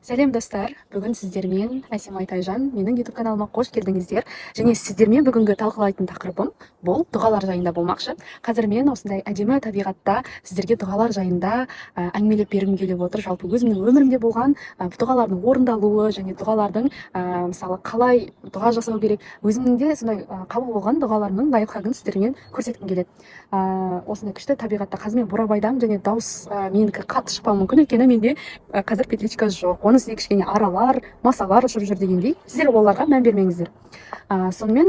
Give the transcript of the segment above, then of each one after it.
Сәлем, достар! Бүгін сіздермен Әсем Айтайжан. Менің YouTube каналыма қош келдіңіздер. Және сіздермен бүгінгі талқылайтын тақырыбым бұл дұғалар жайында болмақшы. Қазір мен осындай әдемі табиғатта сіздерге дұғалар жайында әңгімелеп бергім келіп отыр. Жалпы өзімнің өмірімде болған дұғалардың орындалуы және дұғалардың мысалы, қалай дұға жасау керек, өзімнің де сондай қабыл болған дұғаларымның лайфхагын сіздермен көрсеткім келеді. Осындай күшті табиғатта қазір мен Бурабайдамын және дауыс менікі қатты шықпауы мүмкін, өйткені менде қазір петличка жоқ. Оның үстіне кішкене аралар, масалар ұшып жүр дегендей, сіздер оларға мән бермеңіздер. Сонымен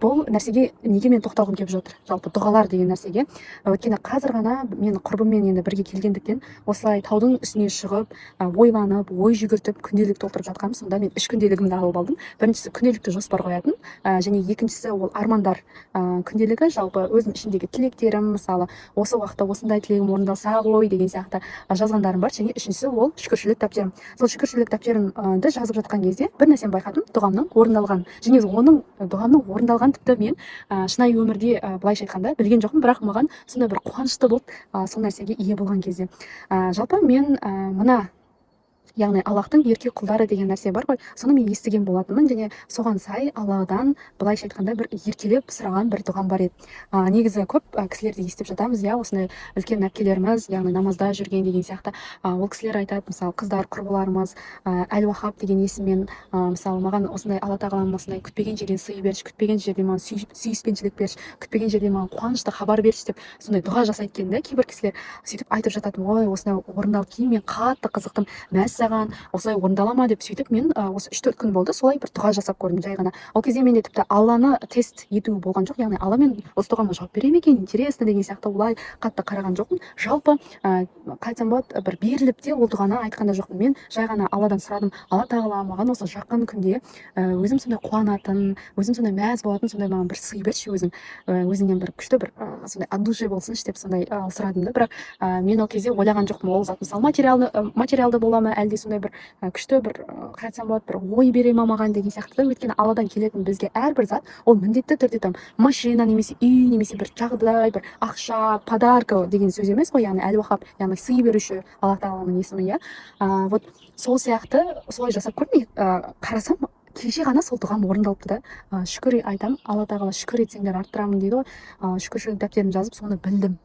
бұл нәрсеге неге мен тоқталғым келіп жатыр, жалпы дұғалар деген нәрсеге? Өйткені қазір ғана мен құрбыммен енді бірге келгендіктен, осылай таудың үстіне шығып, ойланып, ой жүгіртіп, күнделік толтырып жатқанмын. Сонда мен үш күнделігімді алып алдым. Біріншісі – күнделікті жоспар қоятын, және екіншісі – ол армандар күнделігі, жалпы өзім ішімдегі тілектерім, мысалы, осы уақытта осындай тілегім орындалса ғой деген сияқты жазғандарым бар. Және үшіншісі – ол шүкіршілік дәптерім. Сол шүкіршілік дәптерімді жазып жатқан кезде бір нәрсені байқадым: дұғамның орындалғанын. Және оның, дұғамның орындалғанын тіпті мен шынайы өмірде, былайша айтқанда, білген жоқпын, бірақ маған сондай бір қуанышты болды сол нәрсеге ие болған кезде. Жалпы мен мына, яғни Аллахтың ерке құлдары деген нәрсе бар ғой, соны мен естіген болатынмын және соған сай Алладан, былайша айтқанда, бір еркелеп сұраған бір дұғам бар еді. Негізі көп кісілерді естіп жатамыз, иә, осындай үлкен әпкелеріміз, яғни намазда жүрген деген сияқты, ол кісілер айтады, мысалы, қыздар, құрбыларымыз, Әл Уахаб деген есіммен, мысалы, маған осындай Алла Тағалам осындай күтпеген жерден сый берші, күтпеген жерден маған сүйіспеншілік берші, күтпеген жерден маған қуанышты хабар берші деп сондай дұға жасайды екен да кейбір кісілер. Сөйтіп айтып жататын. Ой, осындай орындалды. Кейін мен қатты қызықтым, мәссаған, осылай орындала ма деп. Сөйтіп мен осы 3-4 күн болды, солай бір дұға жасап көрдім жай ғана. Ол кезде менде тіпті Алланы тест ету болған жоқ, яғни Алла мен осы дұғама жауап бере ме екен, интересно деген сияқты, олай қатты қараған жоқпын. Жалпы, қалай айтсам болады, бір беріліп те ол дұғаны айтқан да жоқпын. Мен жай ғана Алладан сұрадым: «Алла Тағала, маған осы жақын күнде өзім сондай қуанатын, өзім сондай мәз болатын, сондай маған бір сый берші өзің, өзіңнен бір күшті бір сондай от души болсыншы», – деп сондай сұрадым да. Бірақ мен ол кезде ойлаған жоқпын, ол зат, мысалы, материалды бола ма, әлде сондай бір күшті бір, қалай айтсам болады, бір ой бере ма маған деген сияқты да. Өйткені Алладан келетін бізге әрбір зат ол міндетті түрде там машина немесе үй немесе бір жағдай, бір ақша, подарка деген сөз емес қой. Яғни Әл Уахаб, яғни сый беруші Алла Тағаланың есімі, иә. Вот сол сияқты солай жасап көрдім. Қарасам, кеше ғана сол дұғам орындалыпты да. Шүкір айтамын Алла Тағала, «Шүкір етсеңдер, арттырамын» дейді ғой. Шүкіршілік дәптерін жазып, соны білдім.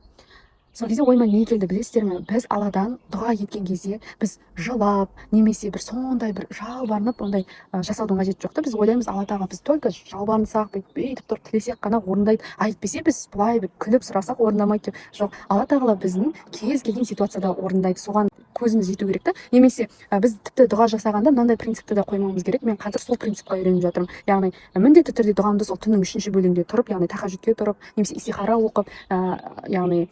Сол кезде ойыма не келді, білесіздер ме? Біз Алладан дұға еткен кезде біз жылап немесе бір сондай бір жалбарынып, ондай жасаудың қажеті жоқ та. Біз ойлаймыз, Алла Тағала біз только жалбарынсақ, бүйтіп бүйтіп тұрып тілесек қана орындайды, а әйтпесе біз былай бір күліп сұрасақ, орындамайды деп. Жоқ, Алла Тағала біздің кез келген ситуацияда орындайды, соған көзіміз жету керек та. Немесе біз тіпті дұға жасағанда мынандай принципті де қоймауымыз керек. Мен қазір сол принципқа үйреніп жатырмын, яғни міндетті түрде дұғамды сол түннің үшінші бөлігінде тұрып, яғни тахажжудке тұрып немесе истихара оқып, яғни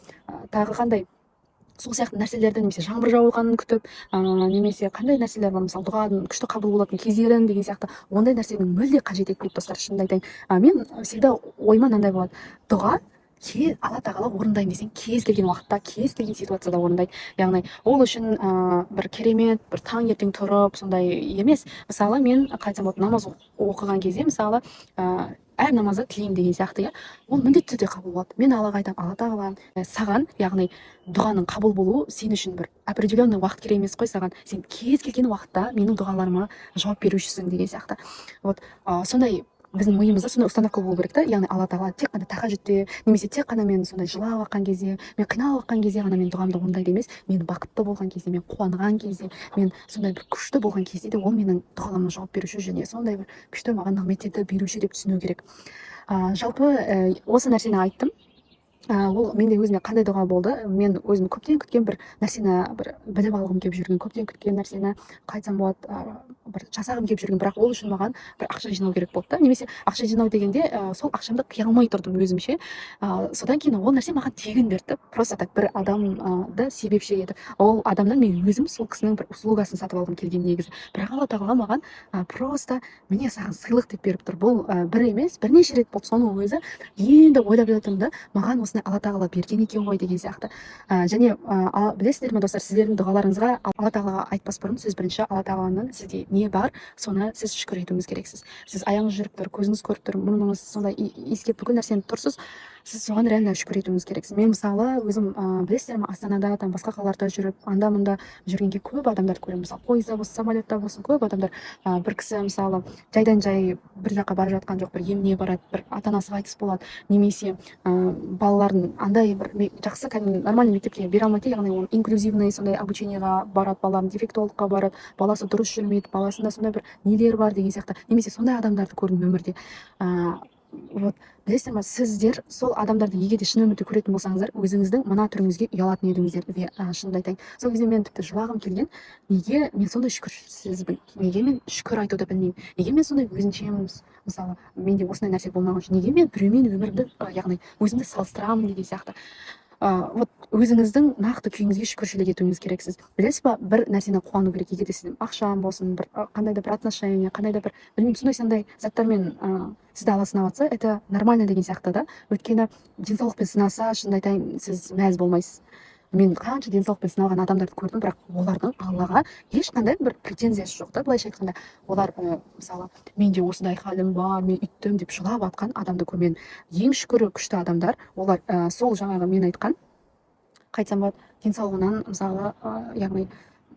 тағы қандай сол сияқты нәрселерді, немесе жаңбыр жауғанын күтіп, немесе қандай нәрселер бар, мысалы, дұғаның күшті қабыл болатын кездерін деген сияқты, ондай нәрсенің мүлде қажет етпейді, достар, шынымды айтайын. Мен всегда ойыма мынандай болады: дұға Алла Тағала орындаймын десең, кез келген уақытта, кез келген ситуацияда орындайды. Яғни ол үшін бір керемет бір таңертең тұрып сондай емес. Мысалы, мен, қалай айтсам болады, намаз оқыған кезде, мысалы, әр намазда тілеймін деген сияқты, иә, ол міндетті түрде қабыл болады. Мен Аллаға айтамын: «Алла Тағала, саған, яғни дұғаның қабыл болуы сен үшін бір определенный уақыт керек емес қой саған, сен кез келген уақытта менің дұғаларыма жауап берушісің» деген сияқты. Вот сондай біздің миымызда сондай установка болу керек та. Яғни Алла Тағала тек қана тахажжудте немесе тек қана мен сондай жылап жатқан кезде, мен қиналып жатқан кезде ғана менің дұғамды орындайды емес, мен бақытты болған кезде, мен қуанған кезде, мен сондай бір күшті болған кезде де ол менің дұғаларыма жауап беруші және сондай бір күшті маған нығметтерді беруші деп түсіну керек. Жалпы осы нәрсені айттым. Ол менде өзіме қандай дұға болды? Мен өзім көптен күткен бір нәрсені, бір біліп алғым келіп жүрген, көптен күткен нәрсені, қалай айтсам болады, бір жасағым келіп жүрген, бірақ ол үшін маған бір ақша жинау керек болды да. Немесе ақша жинау дегенде, сол ақшамды қия алмай тұрдым өзімше. Содан кейін ол нәрсе маған тегін берді да, просто так бір адамды себепші етіп. Ол адамнан мен өзім сол кісінің бір услугасын сатып алғым келген негізі, бірақ Алла Тағала маған просто «Міне, саған сыйлық» деп беріп тұр. Бұл бір емес, бірнеше рет болды. Соның өзі енді ойлап жатырмын да, маған осындай Осындай Алла Тағала берген екен ғой деген сияқты. Және білесіздер ме, достар, сіздердің дұғаларыңызға Алла Тағалаға айтпас бұрын, сіз бірінші Алла Тағаланың сізде не бар, соны сіз шүкір етуіңіз керексіз. Сіз аяғыңыз жүріп тұр, көзіңіз көріп тұр, мұрныңыз сондай иіскеп, бүкіл нәрсені тұрсыз, сіз соған реально шүкір етуіңіз керексіз. Мен, мысалы, өзім, білесіздер ме, Астанада, там басқа қалаларда жүріп, анда мында жүргенге көп адамдарды көремін. Мысалы, пойызда болсын, самолетта болсын, көп адамдар, бір кісі, мысалы, жайдан жай бір жаққа бара жатқан жоқ, бір еміне барады, бір ата анасы қайтыс болады немесе балаларын андай бір жақсы, кәдімгі нормальный мектепке бере алмайды, яғни оны инклюзивный сондай обучение ға барады, балаларын дефектологқа барады, баласы дұрыс жүрмейді, баласында сондай бір нелер бар деген сияқты. Немесе сондай адамдарды көрдім өмірде. Вот білесіздер ма, сіздер сол адамдарды егер де шын өмірде көретін болсаңыздар, өзіңіздің мына түріңізге ұялатын едіңіздер де. Шынымды айтайын, сол кезде мен тіпті жылағым келген: неге мен сондай шүкірсізбін, неге мен шүкір айтуды білмеймін, неге мен сондай өзіншемін? Мысалы, менде осындай нәрсе болмаған үшін неге мен біреумен өмірімді, яғни өзімді салыстырамын деген сияқты. Вот өзіңіздің нақты күйіңізге шүкіршілік етуіңіз керексіз. Білесіз ба, бір нәрсені қуану керек. Егер де сіздің ақшам болсын, бір қандай да бір отношение, қандай да бір, білмеймін, сондай заттармен сізді Алла сынап жатса, это нормально деген сияқты да. Өйткені денсаулықпен сынаса, шынымды айтайын, сіз мәз болмайсыз. Мен қанша денсаулықпен сыналған адамдарды көрдім, бірақ олардың Аллаға ешқандай бір претензиясы жоқ та. Былайша айтқанда, олар, мысалы, менде осындай халім бар, мен үйттім деп жылап жатқан адамды көрмедім. Ең шүкірі күшті адамдар олар, сол жаңағы мен айтқан, қалай айтсам болады, денсаулығынан, мысалы, яғни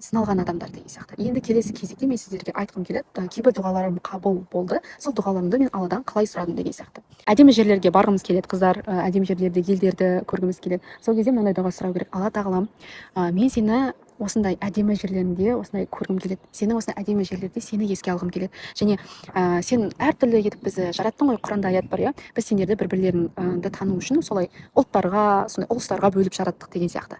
сыналған адамдар деген сияқты. Енді келесі кезекте мен сіздерге айтқым келеді, кейбір дұғаларым қабыл болды, сол дұғаларымды мен Алладан қалай сұрадым деген сияқты. Әдемі жерлерге барғымыз келеді, қыздар, әдемі жерлерді, елдерді көргіміз келеді. Сол кезде мынандай дұға сұрау керек: «Алла Тағалам, мен сені осындай әдемі жерлерінде осындай көргім келеді, сенің осындай әдемі жерлерде сені еске алғым келеді және сен әртүрлі етіп бізді жараттың ғой. Құранда аят бар, иә, біз сендерді бір бірлеріңді тану үшін солай ұлттарға, сондай ұлыстарға бөліп жараттық деген сияқты.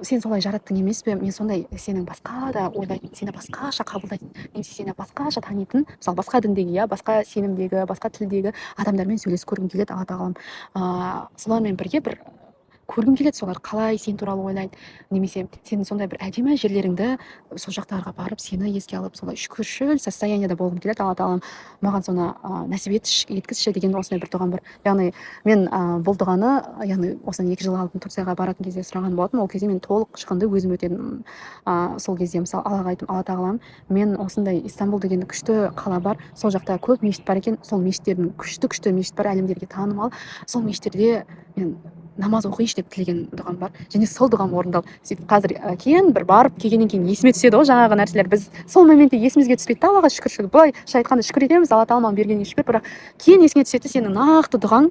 Сен солай жараттың емес пе? Мен сондай сенің басқа да ойлайтын, сені басқаша қабылдайтын немесе сені басқаша танитын, мысалы, басқа діндегі, иә, басқа сенімдегі, басқа тілдегі адамдармен сөйлесіп көргім келеді, Алла Тағалам. Солармен бірге бір көргім келеді, солар қалай сен туралы ойлайды немесе сенің сондай бір әдемі жерлеріңді, сол жақтарға барып, сені еске алып, солай шүкіршіл состояние да болғым келеді. Алла Тағалам, маған соны нәсіп еткізші» деген осындай бір дұғам бар. Яғни мен бұл дұғаны, яғни осыдан 2 жыл алдын Турцияға баратын кезде сұраған болатынмын. Ол кезде мен толық шығынды өзім өтедім. Сол кезде, мысалы, Аллаға айттым: «Алла Тағалам, мен осындай Истанбул деген күшті қала бар, сол жақта көп мешіт бар екен, сол мешіттердің, күшті күшті мешіт бар, әлемдерге танымал, сол мешіттерде мен намаз оқиыншы» деп тілеген дұғам бар. Және сол дұғам орындалды. Сөйтіп қазір, кейін бір барып келгеннен кейін есіме түседі ғой жаңағы нәрселер. Біз сол моментте есімізге түспейді да. Аллаға шүкіршілік, былайша айтқанда, шүкір етеміз, Алла Тағала маған бергеніне шүкір, бірақ кейін есіңе түседі де, сенің нақты дұғаң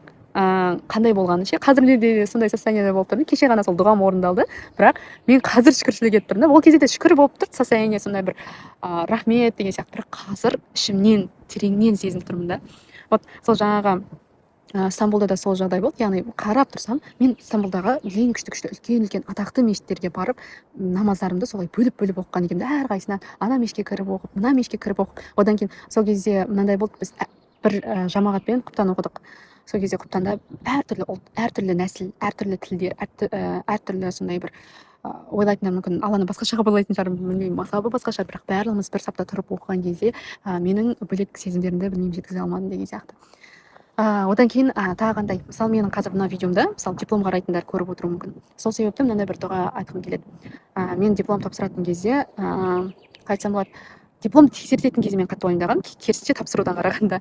қандай болғаны ше. Қазір менде де сондай состояние де болып тұрмын. Кеше ғана сол дұғам орындалды, бірақ мен қазір шүкіршілік етіп тұрмын да. Ол кезде де шүкір болып тұрды, состояние сондай бір, рахмет деген сияқты, бірақ қазір ішімнен, тереңнен сезініп тұрмын да. Вот сол жаңағы Стамбулда да сол жағдай болды. Яғни қарап тұрсам, мен Стамбулдағы ең күшті күшті, үлкен үлкен атақты мешіттерге барып, намаздарымды солай бөліп бөліп оқыған екенмін да. Әрқайсысына, ана мешітке кіріп оқып, мына мешітке кіріп оқып. Одан кейін сол кезде мынандай болды: біз бір жамағатпен құптан оқыдық. Сол кезде құптанда әртүрлі ұлт, әртүрлі нәсіл, әртүрлі тілдер, әртүрлі сондай бір, ойлайтындар мүмкін, Алланы басқаша қабылдайтын шығар, білмеймін, мазхабы басқа шығар, бірақ барлығымыз бір сапта тұрып оқыған кезде менің бөлек сезімдерімді, білмеймін, жеткізе алмадым деген сияқты. Одан кейін тағы қандай? Мысалы, менің қазір мына видеомда, мысалы, диплом қарайтындар көріп отыруы мүмкін. Сол себепті мынандай бір дұға айтқым келеді. Мен диплом тапсыратын кезде, қалай айтсам болады, диплом тексертетін кезде мен қатты уайымдағанмын, керісінше, тапсырудан қарағанда.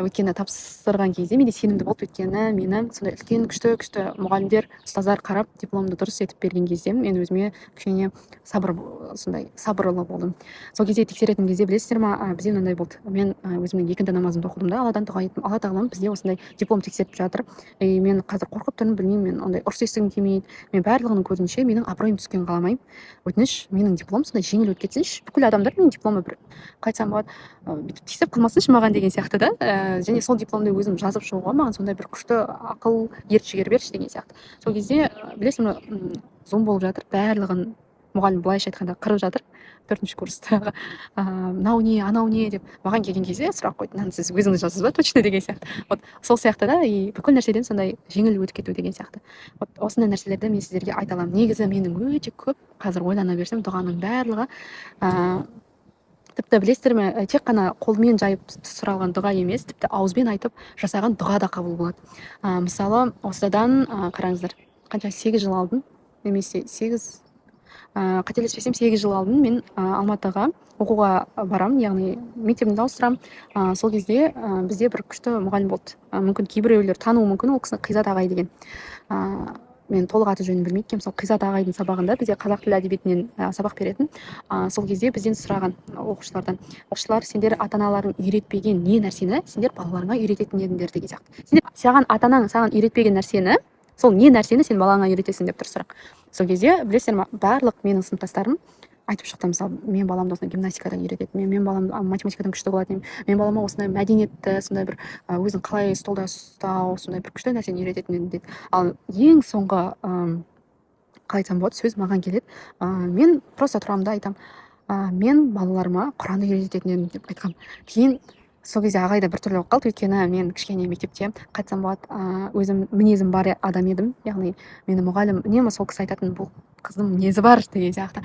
Өйткені тапсырған кезде менде сенімді болды, өйткені мені сондай үлкен, күшті күшті мұғалімдер, ұстаздар қарап, дипломды дұрыс етіп берген кезде мен өзіме кішкене сабыр, сондай сабырлы болдым. Сол кезде тексеретін кезде, білесіздер ма, бізде мынандай болды: мен өзімнің екінті намазымды оқыдым да, Алладан дұға еттім: «Алла Тағалам, бізде осындай диплом тексеріп жатыр и мен қазір қорқып тұрмын, білмеймін, мен ондай ұрыс естігім келмейді, мен барлығының көзінше менің абыройым түскенін қаламаймын. Өтініш, менің дипломым сондай жеңіл өтіп кетсінші, бүкіл адамдар менің дипломыма бір, қалай айтсам болады, бүйтіп тиісіп қалмасыншы маған» деген сияқты да. Және сол дипломды өзім жазып шығуға маған сондай бір күшті ақыл, ерік жігер берші деген сияқты. Сол кезде, білесің бе, зум болып жатыр, барлығын мұғалім, былайша айтқанда, қырып жатыр төртінші курстағы, мынау не, анау не деп. Маған келген кезде сұрақ қойды: «Мынаны сіз өзіңіз жаздыңыз ба точно?» деген сияқты. Вот сол сияқты да. И бүкіл нәрседен сондай жеңіл өтіп кету деген сияқты. Вот осындай нәрселерді мен сіздерге айта аламын. Негізі менің өте көп, қазір ойлана берсем, дұғаның барлығы Тіпті, білесіздер ме, тек қана қолмен жайып сұралған дұға емес, тіпті ауызбен айтып жасаған дұға да қабыл болады. Мысалы, осыдан, қараңыздар, қанша, 8 жыл алдын немесе 8, қателеспесем, 8 жыл алдын мен Алматыға оқуға барамын, яғни мектебімді ауыстырамын. Сол кезде бізде бір күшті мұғалім болды. Мүмкін, кейбіреулер тануы мүмкін ол кісіні, Қизат ағай деген. Мен толық аты жөнін білмейді екенмін. Сол Қизат ағайдың сабағында, бізде қазақ тілі әдебиетінен сабақ беретін. Сол кезде бізден сұраған, оқушылардан: «Оқушылар, сендер ата аналарың үйретпеген не нәрсені сендер балаларыңа үйрететін едіңдер?» деген сияқты. Сендер, саған ата анаң саған үйретпеген нәрсені, сол не нәрсені сен балаңа үйретесің деп тұр сұрақ. Сол кезде, білесіздер ма, барлық менің сыныптастарым айтып шықты. Мысалы, мен баламды осындай гимнастикадан үйрететін, мен баламды математикадан күшті қылатын едім, мен балама осындай мәдениетті, сондай бір өзін қалай столда ұстау, сондай бір күшті нәрсені үйрететін едім дейді. Ал ең соңғы, қалай айтсам болады, сөз маған келеді. Мен просто тұрамын да айтамын: «Мен балаларыма Құранды үйрететін едім», — деп айтқанмын. Кейін сол кезде ағай да біртүрлі болып қалды, өйткені мен кішкене мектепте, қалай айтсам болады, өзім мінезім бар адам едім. Яғни мені мұғалім үнемі, сол кісі айтатын: «Бұл қыздың мінезі бар», — деген сияқты,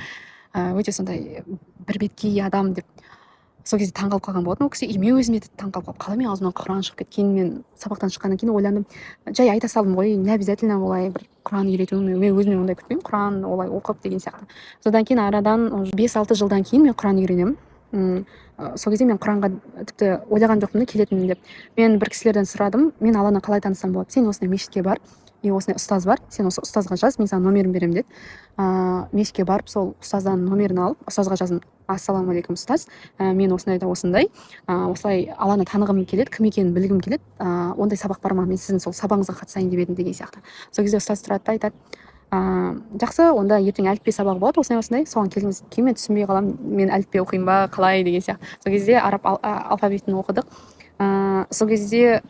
өте сондай бірбеткей адам деп. Сол кезде таңқалып қалған болатын ол кісі. И мен өзіме де таңқалып қалдым, қалай менің аузымнан Құран шығып кетті? Кейін мен сабақтан шыққаннан кейін ойландым: жай айта салдым ғой, не обязательно олай бір Құран үйрету. Мен өзіме ондай күтпеймін, Құран олай оқып деген сияқты. Содан кейін арадан 5-6 жылдан кейін мен Құран үйренемін. Сол кезде мен Құранға тіпті ойлаған жоқпын да келетінімді деп. Мен бір кісілерден сұрадым: «Мен Алланы қалай танысам болады?» «Сен осындай мешітке бар, и осындай ұстаз бар, сен осы ұстазға жаз, мен саған номерін беремін», — деді. Мешітке барып, сол ұстаздан номерін алып, ұстазға жаздым: «Ассалаумағалейкум, ұстаз, мен осындай да осындай, осылай Алланы танығым келеді, кім екенін білгім келеді, ондай сабақ бар ма? Мен сіздің сол сабағыңызға қатысайын деп едім», — деген сияқты. Сол кезде ұстаз тұрады да айтады: «Жақсы, онда ертең әліппе сабағы болады, осындай, осындай, соған келіңіз». Кейін мен түсінбей қаламын, мен әліппе оқимын ба, қалай деген сияқты. Сол кезде араб алфавитін оқыдық. Сол кезде,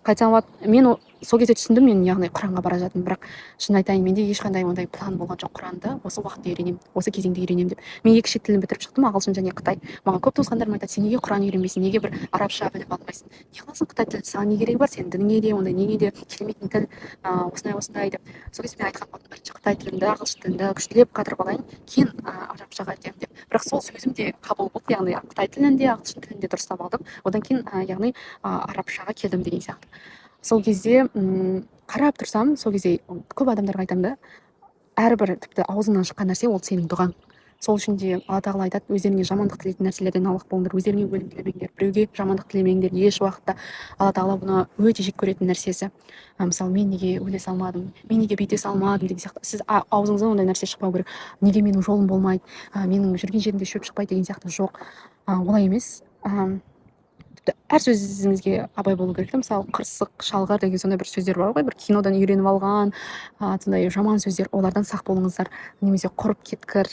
қалай айтсам болады, мен сол кезде түсіндім мен, яғни Құранға бара жатырмын. Бірақ шын айтайын, менде ешқандай ондай план болған жоқ, Құранды осы уақытта үйренемін, осы кезеңде үйренемін деп. Мен екі шет тілін бітіріп шықтым, ағылшын және қытай. Маған көп туысқандарым айтады: «Сен неге Құран үйренбейсің, неге бір арабша біліп алмайсың, не қыласың қытай тілін, саған не керегі бар, сенің дініңе де, ондай неңе де келмейтін тіл», осындай, осындай деп. Сол кезде мен айтқан болатынмын: «Бірінші қытай тілімді, ағылшын тілімді күштілеп қатырып алайын, кейін арабшаға өтемін», — деп. Бірақ сол сөзім де қабыл болды, яғни қытай тілін де, ағылшын тілін де дұрыстап алдым, одан кейін, яғни арабшаға келдім деген сияқты. Сол кезде қарап тұрсам, сол кезде көп адамдарға айтамын да: әрбір, тіпті аузыңнан шыққан нәрсе — ол сенің дұғаң. Сол үшін де Алла Тағала айтады: «Өздеріңе жамандық тілейтін нәрселерден аулақ болыңдар, өздеріңе өлім тілемеңдер, біреуге жамандық тілемеңдер еш уақытта». Алла Тағала бұны өте жек көретін нәрсесі. Мысалы, мен неге өле салмадым, мен неге бүйте салмадым деген сияқты, сіз аузыңыздан ондай нәрсе шықпау керек. Неге менің жолым болмайды, менің жүрген жерімде шөп шықпайды деген сияқты. Жоқ, олай емес. Тіпті әр сөзіңізге абай болу керек та. Мысалы, қырсық, шалғыр деген сондай бір сөздер бар ғой, бір кинодан үйреніп алған сондай жаман сөздер, олардан сақ болыңыздар. Немесе құрып кеткір,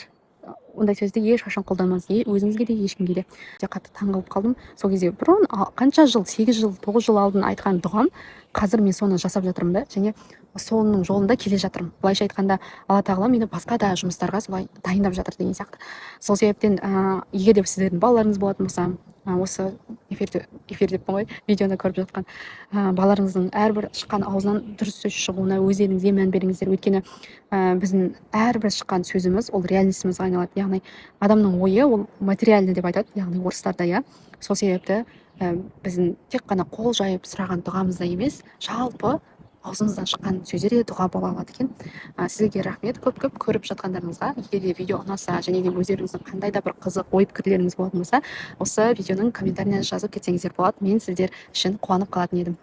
ондай сөзді ешқашан қолданбаңыз, өзіңізге де, ешкімге де. Өте қатты таңғалып қалдым сол кезде. Бұрын, қанша жыл, 8 жыл, 9 жыл алдын айтқан дұғам, қазір мен соны жасап жатырмын да және соның жолында келе жатырмын. Былайша айтқанда, Алла Тағала мені басқа да жұмыстарға солай дайындап жатыр деген сияқты. Сол себептен, егер де сіздердің балаларыңыз болатын болса, осы эфирді, эфир деппін ғой, видеоны көріп жатқан балаларыңыздың әрбір шыққан аузынан дұрыс сөз шығуына өздеріңіз де мән беріңіздер. Өйткені біздің әрбір шыққан сөзіміз ол реальность імізге айналады. Яғни адамның ойы ол материальный деп айтады, яғни орыстарда, иә. Сол себепті біздің тек қана қол жайып сұраған дұғамызда емес, жалпы аузымыздан шыққан сөздер де дұға бола алады екен. Сіздерге рахмет көп көп көріп жатқандарыңызға. Егер де видео ұнаса және де өздеріңіздің қандай да бір қызық ой пікірлеріңіз болатын болса, осы видеоның комментарийіне жазып кетсеңіздер болады, мен сіздер үшін қуанып қалатын едім.